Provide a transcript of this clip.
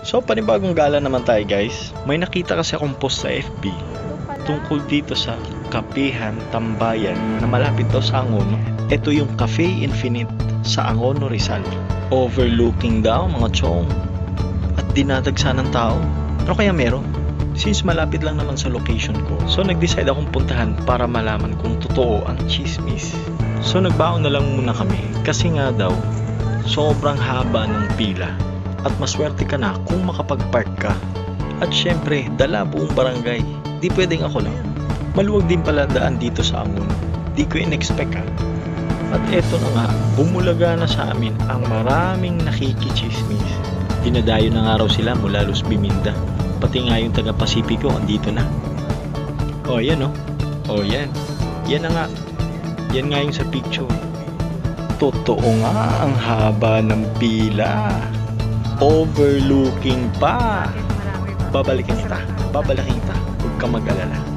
So, panibagong gala naman tayo, guys. May nakita kasi akong post sa FB tungkol dito sa Kapihan Tambayan na malapit daw sa Angono. Ito yung Cafe Infinite sa Angono, Rizal. Overlooking daw, mga chong. At dinadagsa ng tao. Ano kaya meron? Since malapit lang naman sa location ko, so nag-decide akong puntahan para malaman kung totoo ang chismis. So nagbaon na lang muna kami kasi nga daw, sobrang haba ng pila. At maswerte ka na kung makapag-park ka. At syempre, dala buong barangay. Di pwedeng ako lang. Maluwag din pala daan dito sa Angono. Di ko in-expect ah. At eto na nga, bumulaga na sa amin ang maraming nakikichismis. Dinadayo na nga raw sila mula Luzviminda. Pati nga yung taga Pasipiko, andito na. Oh, yan oh. Oh, yan. Yan na nga. Yan nga yung sa picture. Totoo nga, ang haba ng pila. Overlooking pa. Babalikan kita. Babalikan kita. Huwag kang mag-alala.